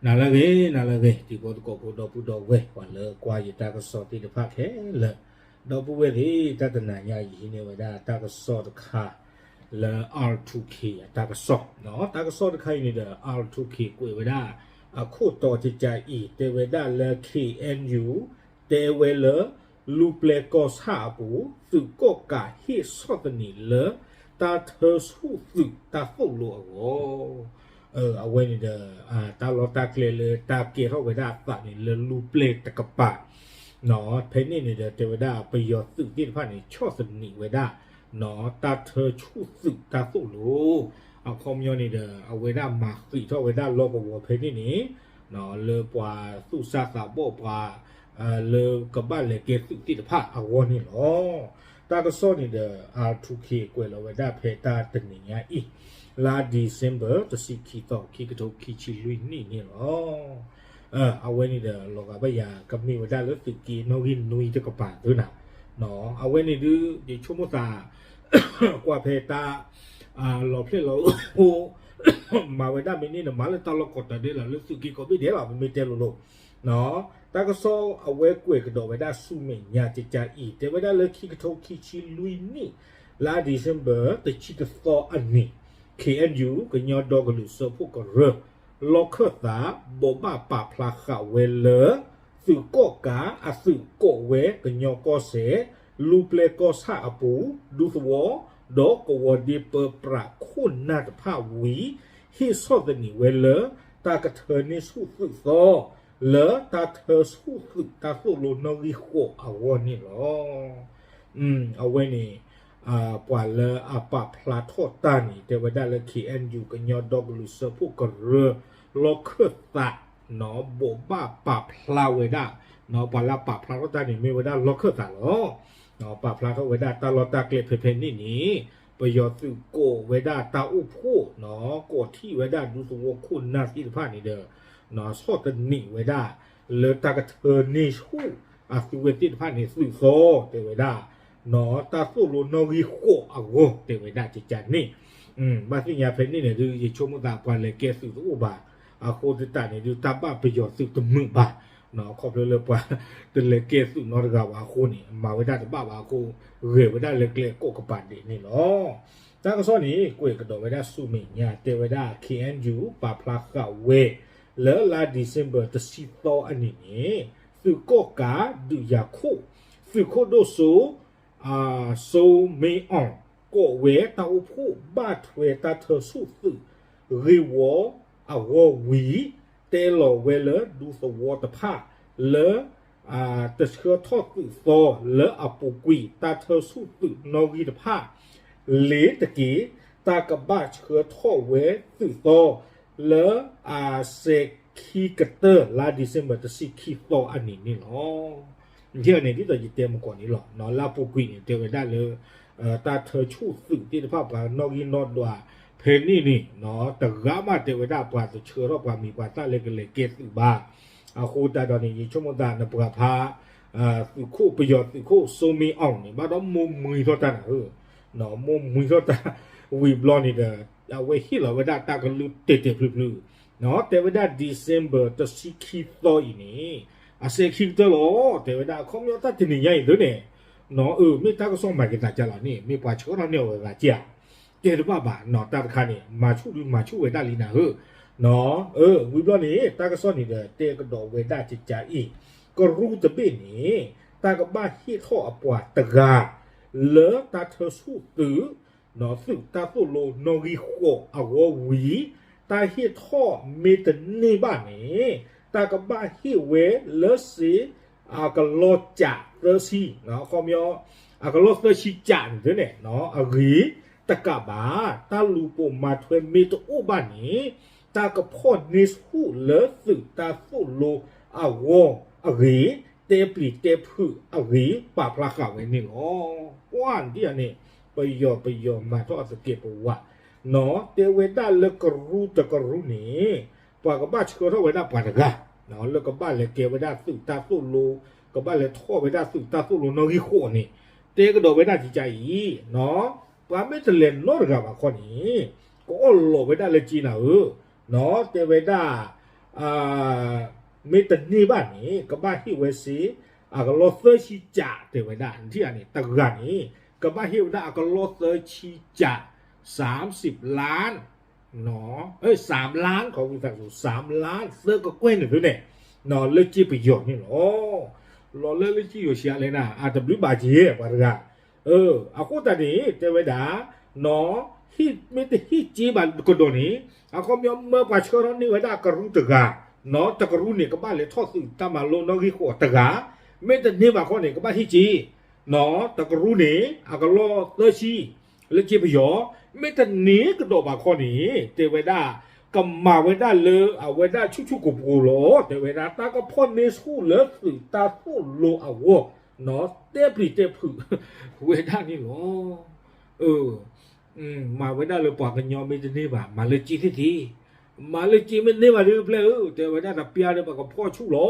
နၤလၢအဂ့ၤ နၤလၢအဂ့ၤ တံၤဖိသကိးဖိ ဒီပုၢ်ဒီဝဲၢ် ပှၤလၢကွၢ်ယတၢ်ကစီၣ်သ့ၣ်တဖၣ်ခဲလၢာ်, ဒီပုၢ်ဝဲၢ်သ့ၣ် တၢ်တနၤညါအံၤ ယဟံးန့ၢ်ဝဲဒၣ်တၢ်ကစီၣ်တခါ လၢ R two K အတၢ်ကစီၣ်, တၢ်ကစီၣ်တခါအံၤန့ၣ်ဒီး R two K ကွဲးဝဲဒၣ် အခိၣ်တီကကးအံၤ တဲဝဲဒၣ်လၢ K N U တဲဝဲလၢ လူၤပျဲၢ်ကီၢ်ဆၣ်အပူၤ သုးကီၣ်ကးဟ့ၣ်ဆီၣ်သနံးလၢ တၢ်ထၢဆူၣ်သုးတၢ်သိၣ်လိအဂီၢ်, အဝဲန့ၣ်ဒီး တၢ်လီၢ်တၢ်ကျဲလၢတၢ်ကဲထီၣ်ဝဲဒၣ်အသးန့ၣ် လၢလူၤပျဲၢ်တကပၤ, ဖဲန့ၣ်န့ၣ်ဒီး တဲဝဲဒၣ်ပယီၤသုးသ့ၣ်တဖၣ်န့ၣ် ဆီၣ်သနံးဝဲဒၣ် တၢ်ထၢဆူၣ်သုးတၢ်သိၣ်လိ, အခီပညီန့ၣ်ဒီး အဝဲဒၣ်မၤဃံးထီၣ်ဝဲဒၣ်လီၢ်ကဝီၤဖဲန့ၣ်န့ၣ် လၢပှၤသူၣ်စၢ်သးဘီၣ်ပှၤ လၢကဘၣ်လဲၤကဲသုးသ့ၣ်တဖၣ်အဂီၢ်န့ၣ်လီၤ. တၢ်ကစီၣ်န့ၣ်ဒီး R two K ကွဲးလီၤဝဲဒၣ်ဖဲတၢ်တနံၤညါအံၤ လါ December တဆံခံသီ ခံကထိခံဆံလွံၢ်နံၣ်န့ၣ်လီၤ. အဝဲန့ၣ်ဒီး လီၤဂာ်ဘၣ်ယၤ ကမ့ၢ်ဝဲဒၣ်လၢသုးက့နီၣ်ဂံၢ်နွံတကပၤသ့နီၤ, အဝဲန့ၣ်ဒုး ယဆိကမိၣ်သး ကွၢ်ဖဲတၢ် လီၤဖျဲၣ်လီၤအိၣ် မၤဝဲဒၣ်မ့ၢ်န့ၣ် နမၤလၢတၢ်လီၢ်ကီၢ်တၢ်ဒဲးလီၤ လၢသုးက့ကိးဘ့ၣ်ဒဲးလီၤ ပမ့ၢ်တဲလိၤလိၤ, တၢ်ကစီၣ်အဝဲကွဲးကဒီးဝဲဒၣ်ဆူမဲာ်ညါကကးအံၤ တဲဝဲဒၣ်လၢခံကထိခံဆံလွံၢ်နံၣ် လါ December တဆံတသီအနံၤ K N U ကညီဒီကလုာ်စၢဖှိၣ်ကရၢ လီၢ်ခၢၣ်သး ဘိးဘၣ်ပာ်ဖျါဃာ်ဝဲလၢ သုးကီၣ်ကးအသုးကိးဝဲကညီကီၢ်စဲၣ် လူၤပျဲၢ်ကီၢ်ဆၣ်အပူၤ ဒူသဝီ ဒီးကဝီၤဒ့ပၢပြးခိၣ်နၢ်တဖၣ်ဝံၤ ဟ့ၣ်ဆီၣ်သနံးဝဲလၢ တၢ်ကထၢန့ၢ်ဆူၣ်သုးသီ လၢတၢ်ထၢဆူၣ်သုးတၢ်သိၣ်လိနီၣ်ဂံၢ်ဃိးအဂီၢ်န့ၣ်လီၤ. အဝဲန့ၣ် ပှၤလၢအပာ်ဖျါထီၣ်တၢ်န့ၣ် တဲဝဲဒၣ်လၢ K N U ကညီဒီကလုာ်စၢဖှိၣ်ကရၢ လီၢ်ခၢၣ်သး ဘိးဘၣ်ပာ်ဖျါဝဲဒၣ်, ပှၤလၢအပာ်ဖျါထီၣ်တၢ်န့ၣ် မ့ၢ်ဝဲဒၣ်လီၢ်ခၢၣ်သးလီၤ. ပာ်ဖျါထီၣ်ဝဲဒၣ်တၢ်လီၢ်တၢ်ကျဲဖဲဖဲန့ၣ်န့ၣ် ပယီၤသုးကိးဝဲဒၣ်တၢ်အိၣ်ဖှိၣ် ကိးထီၣ်ဝဲဒၣ်ဒူသဝီခိၣ်နၢ်သ့ၣ်တဖၣ်န့ၣ်ဒီး ဆီၣ်သနံးဝဲဒၣ် လၢတၢ်ကထၢန့ၢ်ဆူၣ်အသုဝဲသ့ၣ်တဖၣ်န့ၣ် သုးသီ တဲဝဲဒၣ် တၢ်သိၣ်လိနီၣ်ဂံၢ်ဃိးအဂီၢ် တဲဝဲဒၣ်ကကးန့ၣ်, ဘၣ်သ့ၣ်ညါဖဲန့ၣ်န့ၣ်ဒုး ယဆိကမိၣ်သးပှၤလဲၤကဲသုးတအိၣ်ဘၣ်, အဃိသတးန့ၣ်ဒုး တၢ်ဘၣ်ပယီၤသုးတမုာ်ဘၣ်, ခီဖျိလၢပှၤတလဲၤကဲသုးနီတဂၤဘၣ်အဃိန့ၣ် မၤဝဲဒၣ်တဘၣ်ဘၣ်အဃိ ဂဲၤဝဲဒၣ်လၢကျဲကိးကပၤဒဲးန့ၣ်လီၤ. တၢ်ကစီၣ်န့ၣ် ကွဲးကဒီးဝဲဒၣ်ဆူမဲာ်ညါ တဲဝဲဒၣ် K N U ပာ်ဖျါဃာ်ဝဲ လၢလါ December တဆံသီအနံၤန့ၣ် သုးကီၣ်ကးဒုးယၤခိၣ် သုးခိၣ်ဒိၣ်စိ စိမ့အီၣ် ကိးဝဲတၢ်အိၣ်ဖှိၣ်ဘၣ်ထွဲတၢ်ထၢဆူၣ်သုးဂ့ၢ်ဝီအဂီၢ်ဝံၤ တဲလီၤဝဲလၢဒူသဝီတဖၣ်လၢ တဆှၢထီၣ်သုးသီလၢအပူၤကွံာ်တၢ်ထၢဆူၣ်သုးနီၣ်ဂံၢ်တဖၣ် လ့ၤတက့ၢ် တၢ်ကဘၣ်ဆှၢထီၣ်ဝဲသုးသီ လၢအစဲးခံကတၢၢ် လါ December တဆံခံသီအနံၤန့ၣ်လီၤ. ယဲန့ၣ် ဒ်သိးယတဲမကီၢ်န့ၣ်လီၤ. လၢအပူၤကွံာ်န့ၣ် တဲဝဲဒၣ်လၢ တၢ်ထၢဆူၣ်သုးသ့ၣ်တဖၣ်ပှၤနီၣ်ဂံၢ်နီၣ်ဒွး ဖဲန့ၣ်န့ၣ် တဂၤမးတဲဝဲဒၣ် ပှၤတဆှၢထီၣ်ပှၤမံၤပှၤသၣ်လၢကလဲၤကဲသုးဘၣ်. အဃိသတးဒီးန့ၣ် ယဆိကမိၣ်သးနပှၤဖး သုးခိၣ်ပယီၤသုးခိၣ်စိမ့အီၣ်န့ၣ် ဘၣ်ဒီးမိၢ်မှံထီၣ်တၢ်နၤဧၢ, မိၢ်မှံထီၣ်တၢ် ဝံၤဘျီန့ၣ်ဒီး အဝဲဟ့ၣ်လီၤဝဲဒၣ်တၢ်ကလုၢ်တဲာ်တဲာ်ဖျုးဖျုး တဲဝဲဒၣ် December တဆံခံသီအံၤန့ၣ် အစဲးခံကတၢၢ်လီၤ. တဲဝဲဒၣ် အခီပညီတၢ်တနံၤညါအံၤသ့န့ၣ် အၢ မ့ၢ်တၢ်ကစီၣ်မၤက့ၤသးကလီၤန့ၣ် မ့ၢ်ပှၤဆှၢထီၣ်န့ၢ်အီၤဂၤက့ဧါ, တဲတဘၣ်ဘၣ်နီၤ တၢ်တခါန့ၣ် မၤဆူၣ်ဒုးမၤဆူၣ်ဝဲဒၣ်လံနၤဧၢ, ဝံၤဘျီန့ၣ် တၢ်ကစီၣ်န့ၣ်ဒီး တဲကဒီးဝဲဒၣ်ကကးအံၤ ကရူၢ်တဘ့ၣ်န့ၣ် တၢ်ကဘၣ်ဟ့ၣ်ထီၣ်အပှၤတဂၤ လၢတၢ်ထၢဆူၣ်သုး သုးတၢ်သိၣ်လိနီၣ်ဂံၢ်ဃိးအဂီၢ်ဝံၤ တၢ်ဟ့ၣ်ထီၣ်မ့ၢ်တန့ၢ်ဘၣ်န့ၣ် တၢ်ကဘၣ်ဟ့ၣ်ဝဲလၢစ့ အကလီၢ်ကးသၢဆံ, အခီပညီ အကလီၢ်သၢဆံကးန့ၣ်သ့န့ၣ် အဂ့ၤတကးဘၣ် တၢ်လူၤပိာ်မၤထွဲမ့ၢ်တအိၣ်ဘၣ်န့ၣ် တၢ်ကဖီၣ်န့ၢ်ဆူၣ်လၢသုးတၢ်သိၣ်လိအဂီၢ်အဂ့ၢ် တဲပျံၤတဲဖုးအဂ့ၢ် ပာ်ဖျါဃာ်ဝဲန့ၣ်လီၤ. ပှၤဒ်အံၤန့ၣ် ပယီၤပယီၤမၤထီၣ်အသကဲးပဝး တဲဝဲဒၣ်လၢကရူၢ်တကရူၢ်န့ၣ် ပှၤကဘၣ်ဆှၢထီၣ်ဝဲဒၣ်ပှၤတဂၤ လၢကဘၣ်လဲၤကဲဝဲဒၣ်သုးတၢ်သိၣ်လိ ကဘၣ်လဲၤထီၣ်ဝဲဒၣ်သုးတၢ်သိၣ်လိနီၣ်ဂံၢ်ဃိးန့ၣ် တဲကဒီးဝဲဒၣ်ကကးအံၤ ပှၤမ့ၢ်တလဲၤနီတဂၤဘၣ်ခီန့ၣ် ကအီၣ်လီၤဝဲဒၣ်လၢက့နၤဧၢ, တဲဝဲဒၣ် မ့ၢ်တန့ၢ်ဘၣ်န့ၣ် ကဘၣ်ဟ့ၣ်ဝဲစ့ အကလီၢ်သၢဆံကး တဲဝဲဒၣ် နထံၣ်ဧါန့ၣ် တဂၤန့ၣ် ကဘၣ်ဟ့ၣ်ဝဲဒၣ်အကလီၢ်သၢဆံကး စၢမ်စံးလါ စၢမ်လါ ခီဖျိသး စၢမ်လါ သၢကကွဲၢ်န့ၣ်ဒ်န့ၣ် လၢစ့ပယီၤန့ၣ်လီၤ. လီၤလၢလၢစ့ယိၤဆံးအလဲၣ်နၤ အတဘျုးဘၣ်က့ၤ ပှၤတဂၤ အဃိသတးန့ၣ် တဲဝဲဒၣ် မ့ၢ်တဟ့ၣ်စ့ဘၣ်ကဒီးန့ၣ် အခီပညီမၢပှၤဆှၢထီၣ်န့ၢ်ဝဲဒၣ်ကရူၢ်တဂၤ တကရူၢ်န့ၣ် ကဘၣ်လဲၤထီၣ်သုးတၢ်မၤလိနီၣ်ဂံၢ်ဃိးတဂၤ မ့ၢ်တန့ၢ်ဘၣ်ခီန့ၣ် ကဘၣ်ဟ့ၣ်စ့ တကရူၢ်န့ၣ် အကလီၢ်သၢဆံ လၢစ့ပယီၤ မ့ၢ်တန့ၢ်ကဒီးဘၣ်ခီန့ၣ် တဲဝဲဒၣ် ကမၤဝဲဒၣ်လၢအဝဲဒၣ်ဆူၣ်ဆူၣ်ကိၢ်ကိၢ်လီၤ တဲဝဲဒၣ် တၢ်ကဖီၣ်န့ၢ်ဆူၣ်လၢသုးတၢ်သိၣ်လိအဂီၢ် တဲပျံၤတဲဖုးဝဲဒၣ်န့ၣ်လီၤ. မၤဝဲဒၣ်လၢပှၤကညီမ့ၢ်တန့ၢ်ဘၣ် မၤလၢစ့သ့ၣ်သ့ၣ် မၤလၢစ့မ့ၢ်န့ၢ်ဘၣ်ဒ်ဖျဲၣ်ဧၢ တဲဝဲဒၣ်တပျၢ်ဒီးပကဖီၣ်ဆူၣ်လီ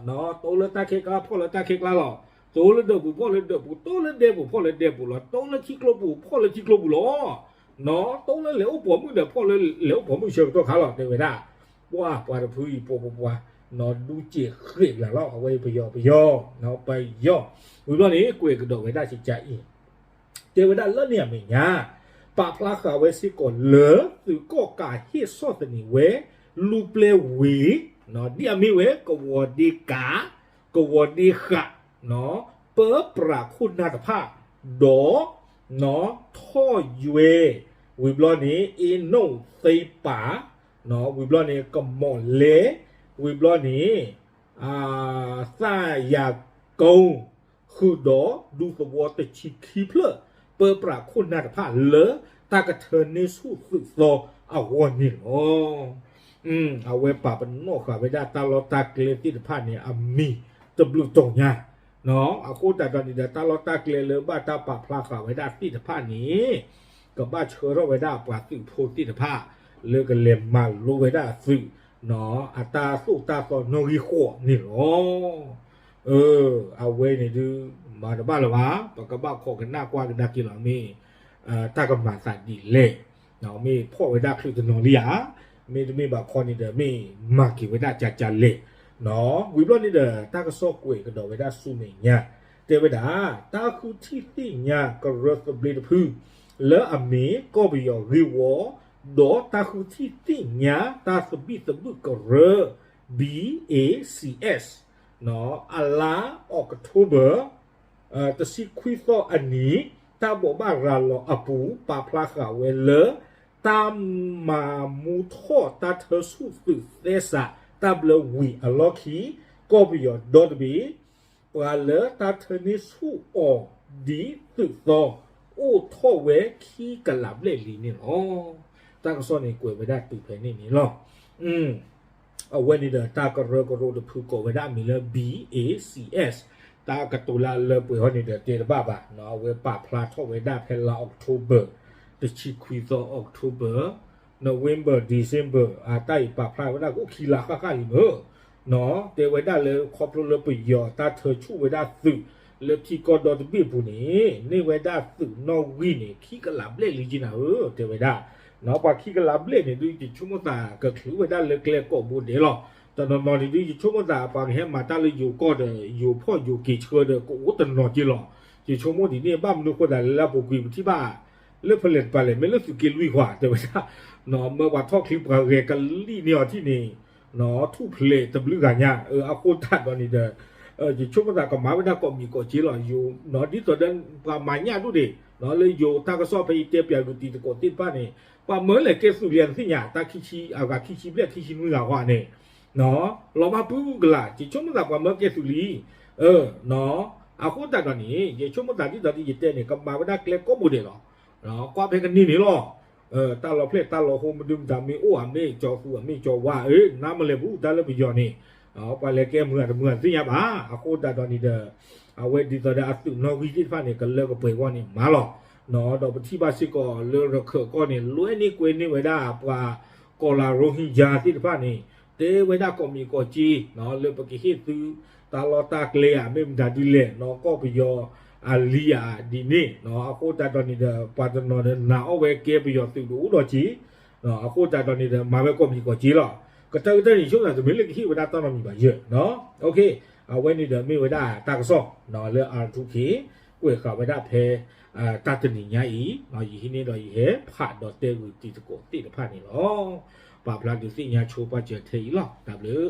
ၤ. တိလၢတၢ်ခဲကျါဖီၣ်လၢတၢ်ခဲကျါလီၤ. တိလၢဒၢးပူၤဖီၣ်လၢဒၢးပူၤ တိလၢဒဲပူၤဖီၣ်လၢဒဲပူၤလီၤ. တိလၢထံကျိပူၤဖီၣ်လၢထံကျိပူၤလီၤ. တိလၢလဲၤအိၣ်ပိာ်မုၣ်ဒီးဖီၣ်လၢလဲၤအိၣ်ပိာ်မုၣ်ဆၢကတီၢ်ခါလီၤ တဲဝဲဒၣ်. ပှၤပှၤတဖုအံၤ ပှၤပှၤပှၤ ဒူက့ၤဃ့ၢ်လၢ်လီၤ အဝဲပယီၤပယီၤ ပယီၤ ဝံၤဘျီန့ၣ် ကွဲးကဒီးဝဲဒၣ်စကါအံၤ တဲဝဲဒၣ်လၢန့ၣ်အမဲာ်ညါ ပာ်ဖျါဃာ်ဝဲစ့ၢ်ကီးလၢ သုးကီၣ်ကးဟ့ၣ်ဆီၣ်သနံးဝဲ လူၢ်ပျဲဝ့ၤ ဒ်အမ့ၢ်ဝဲ ကဝီၤဒ့ကး ကဝီၤဒ့ဃး ပၢပြးခိၣ်နၢ်တဖၣ် ဒီး ထီၣ်ယွဲ ဝံၤဘျီန့ၣ် အ့နိၣ်သ့ပး ဝံၤဘျီန့ၣ် ကမီၤလဲ ဝံၤဘျီန့ၣ် သၣ်ယၤကိ ဃုာ်ဒီးဒူသဝီတဆံခံဖျၢၣ် ပၢပြးခိၣ်နၢ်တဖၣ်လၢတၢ်ကထၢန့ၢ်ဆူၣ်သုးသီအဂီၢ်န့ၣ်လီၤ. အဝဲပာ်ပနီၣ်ဃာ်ဝဲဒၣ်တၢ်လီၢ်တၢ်ကျဲသ့ၣ်တဖၣ်န့ၣ် အမံၤတဘျုးတီၤညါ အဃိသတးဒီးန့ၣ်ဒီး တၢ်လီၢ်တၢ်ကျဲလၢဘၣ်တၢ်ပာ်ဖျါဃာ်ဝဲဒၣ်သ့ၣ်တဖၣ်န့ၣ် ကဘၣ်ဆှၢထီၣ်ဝဲဒၣ်ပှၤသုးဖိသ့ၣ်တဖၣ် လၢကလဲၤမၤလိဝဲဒၣ်အသုး အတၢ်သိၣ်တၢ်သီနီၣ်ဂံၢ်ဃိးန့ၣ်လီၤ. အဝဲန့ၣ်ဒုး မၤတဘၣ်လၢၤဘၣ် ပကဘၣ်ခိးကနၣ်ကွၢ်ကဒါက့ၤလီၤ မ့ၢ် တၢ်ကမၤသးဒ်လဲၣ် မ့ၢ်ဖီၣ်ဝဲဒၣ်ချုးတနီၤလံဧါ, မ့တမ့ၢ်ဘၣ်ခီန့ၣ်ဒီး မ့ၢ်မၤက့ၤဝဲဒၣ်ကကလဲၣ်, ဝံၤဘျီန့ၣ်ဒီး တၢ်ကစီၣ်ကွဲးကဒီးဝဲဒၣ်ဆူမဲာ်ညါ တဲဝဲဒၣ် တၢ်ဃုထံၣ်သ့ၣ်ညါကရၢသဘျ့တဖု လၢအမ့ၢ်ကီၢ်ပယီၤဂ့ၢ်ဝီ ဒီးတၢ်ဃုထံၣ်သ့ၣ်ညါတၢ်သဘံၣ်သဘုၣ်ကရၢ ဘံၣ် အ့ၣ် စံၣ် အ့ၣ် အလါ October တဆံခွံသီအနံၤ တၢ်ဘိးဘၣ်ရၤလီၤအပူၤ ပာ်ဖျါဃာ်ဝဲလၢ တၢ်မၤမူထီၣ်တၢ်ထၢဆူၣ်သုးသဲစး တၢ်ဘျၢဝံၤအလီၢ်ခံ ကီၢ်ပယီၤဒီတဘ့ၣ် ပှၤလၢတၢ်ထၢန့ၢ်ဆူၣ်အီၤဒ်သုးသီ အိၣ်ထီၣ်ဝဲခံကလးဘျဲၣ်လံန့ၣ်လီၤ. တၢ်ကစီၣ်န့ၣ်ကွဲးဝဲဒၣ်တုၤဖဲန့ၣ်န့ၣ်လီၤ. အဝဲန့ၣ်ဒီးတၢ်ကရၢကရိတဖုကိးဝဲဒၣ်အမံၤလၢ ဘံၣ် အ့ၣ် စံၣ် အ့ၣ် တၢ်ကတိၤလၢအလၢပှဲၤဟီန့ၣ်ဒီးတဲတဘၣ်ဘၣ်, အဝဲပာ်ဖျါထီၣ်ဝဲဒၣ်ဖဲလါ October တဆံခွံသီ October, November, December အတၢ်အံၤပာ်ဖျါဝဲဒၣ် ကအိၣ်ခံလါဃၣ်ဃၣ်လံမ့ၢ် တဲဝဲဒၣ်လၢခီဖျိလၢပယီၤတၢ်ထၢဆူၣ်ဝဲဒၣ်သုး လၢထံကီၢ်ဒီတဘ့ၣ်အပူၤန့ၣ် န့ၢ်ဝဲဒၣ်သုးနီၣ်ဂံၢ်န့ၣ် ခံကလးဘျဲၣ်လံက့နၤဧၢ တဲဝဲဒၣ်. ပှၤခံကလးဘျဲၣ်န့ၣ်ဒုး ယဆိကမိၣ်သးကချုးဝဲဒၣ်လၢကျဲကိးဘိဒဲးလီၤ. တနီၤနီၤန့ၣ်ဒုး ယဆိကမိၣ်သးပှၤကဟဲမၤတၢ်လၢယိၤကီၢ်ဒီး ယိၤဖီၣ်ယိၤက့ၤဆှၢဒီး ကအိၣ်တနီၤက့လီၤ. ယဆိကမိၣ်ဒ်န့ၣ် ဘၣ်မနုၤဃိသးလၢလၢပူၤကွံာ်ပထံၣ်ဘၣ် လၢဖဲလဲၣ်တပၤလဲၣ် မ့ၢ်လၢသုးက့လွံၢ်ဃီ တဲဝဲဒၣ် မၢပှၤထီၣ်ချံပှၤဂဲၤကလံၣ်န့ၢ်အီၤထံၣ်န့ၣ် ထူၣ်ဖျဲးတဘျုးဂၤညါ အဃိသတးဒီးန့ၣ်ဒီး ယဆိကမိၣ်သးကမၤဝဲဒၣ်ကိးမံၤကိးက့လီၤ. ဒ်သိးဒီးပှၤမၤညၣ်ဒိၣ်ဒံး လၢယိၤတၢ်ကစီၣ်ဖဲယတဲပၠးဂုာ်တံၤသကိးသ့ၣ်တဖၣ်န့ၣ် ပှၤမၢလဲၤကဲသုးလံအသ့ၣ်ညါ တၢ်ခံဆံအဂၤခံဆံဘျဲၣ်ခံဆံနွံဂၤဃီန့ၣ် လီၤမၢ်ပုၢ်ကလာ် ယဆိကမိၣ်သးပှၤမၢကဲသုးလံ အဃိသတးဒီးန့ၣ် ယဆိကမိၣ်သးဒ်သိးဒ်ယတဲန့ၣ် ကမၤဝဲဒၣ်ကျဲကိးဘိဒဲးလီၤ. ကွၢ်ဖဲကနံၣ်န့ၣ်လီၤ. တၢ်လီၤဖျဲၣ်တၢ်လီၤဟိမဒုမတၤမ့ၢ်အိၣ် အမ့ၢ်ကၠီၤသူ အမ့ၢ်ကၠီၤဝါ နါမလဲၤပူၤ တၢ်လၢပယီၤန့ၣ် ပှၤလဲၤကဲမုာ်တမုာ်တသ့ၣ်ညါဘၣ်. အဃိသတးဒီးန့ၣ်ဒီး အဝဲဒ်သိးဒီးအသုးနီၣ်ဂံၢ်သ့ၣ်တဖၣ်န့ၣ် ကလၢကပှဲၤအဂီၢ်န့ၣ်မၤလီၤ. ဒီးပထံၣ်ဘၣ်စ့ၢ်ကီးလၢရခၢၣ်ကီၢ်န့ၣ် လွဲန့ၢ်ကွဲန့ၢ်ဝဲဒၣ်ပှၤကီၢ်လၤရိဟ့ယါသ့ၣ်တဖၣ်န့ၣ် တဲဝဲဒၣ်ကိးမံၤကိးက့ လၢပကဟ့ၣ်သုတၢ်လီၢ်တၢ်ကျဲဧါ မ့ၢ်မတၤဒ်လဲၣ် ကီၢ်ပယီၤအလံဧါဒ်န့ၣ် အဃိသတးဒီးန့ၣ်ဒီး ပှၤတနီၤဒီးနာ်အီၣ်ဝဲကဲပယီၤသုးတအိၣ်ဒီးက့ အဃိသတးဒီးန့ၣ်ဒီး မၤဝဲကိးမံၤကိးက့လီၤ. ကတၢၢ်ကတၢၢ်န့ၣ် ယဆိကမိၣ်သးတမ့ၢ်လၢကဟ့ၣ်ဝဲဒၣ်တၢ်နီတမံၤဘၣ်ယဲၢ်, အဝဲန့ၣ်ဒီးမ့ၢ်ဝဲဒၣ်တၢ်ကစီၣ်လၢ R two K ကွဲးဃာ်ဝဲဒၣ်ဖဲ တၢ်တနံၤညါအံၤ, ယဟံးန့ၢ်ဒီးယဟဲဖးဒီးတဲဂုာ်တံၤသကိးသ့ၣ်တဖၣ်န့ၣ်လီၤ. ပာ်ဖျါဒုးသ့ၣ်ညါဆိပာ်စၢၤထဲအံၤလီၤ. တၢ်ဘျုး